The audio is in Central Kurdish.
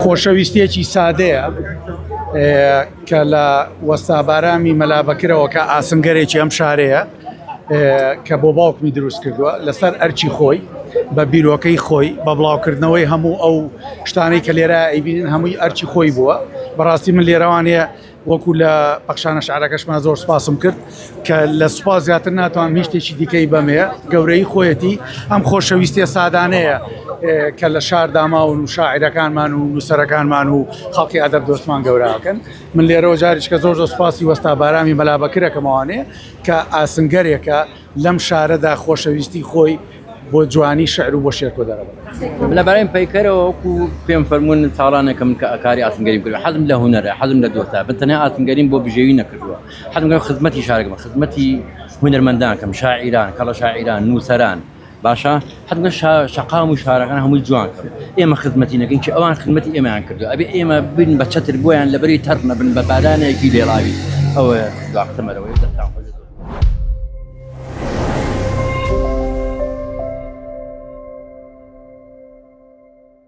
خۆشەویستیەکی سادەیە کە لە وەستا بارامی مەلا بەکرەوە کە ئاسنگەرێکی ئەم شارەیە کە بۆ باوکمی دروست کردووە لەسەر ئەرچی خۆی بە بیرۆکەی خۆی بە بڵاوکردنەوەی هەموو ئەو شتانەی کە لێرە ئەیبینن هەمووی ئەرچی خۆی بووە بەڕاستی من لێرەوانەیە وەکو لە پەخشانە شعرەکەشمان زۆر سوپاسم کرد کە لە سوپاس زیاتر ناتوانم هیچ شتێکی دیکەی بەمێ گەورەی خۆیەتی ئەم خۆشەویستیە سادانەیە کە لە شار داماون و شاعرەکانمان و نووسەرەکانمان و خەڵکی ئەدەب دۆستمان گەوراکەن من لێرەوە جاریشکە زۆر زۆر سوپاسی وەستا بارامی مەلا بەکرەکەمەوانێ کە ئاسنگەرێکە لەم شارەدا خۆشەویستی خۆی بۆ جوانی شعر و بۆ شێرکۆ دەرەبڕێت. لەبارەی پەیکەرەوە وەکو پێم فەرموون ساڵانێکە من کاری ئاسنگەریم کردووە حەزم لە هونەرە حەزم لە دۆستە بە تەنیا ئاسنگەریم بۆ بژێوی نەکردووە حەزم کردووە خزمەتی شارەکەم خزمەتی هونەرمەندان کەم شاعیران کەڵە شاعیران نووسەران باشە حەزم شەقام و شارەکان هەمووی جوان کەم ئێمە خزمەتی نەکەین کە ئەوان خزمەتی ئێمەیان کردو ئەبێ ئێمە بن بە چەتر بۆیان لەبەری تەڕ نەبن بە بارانێکی لێڵاوی ئەوە دوا قسەمەرەوەی دەستان.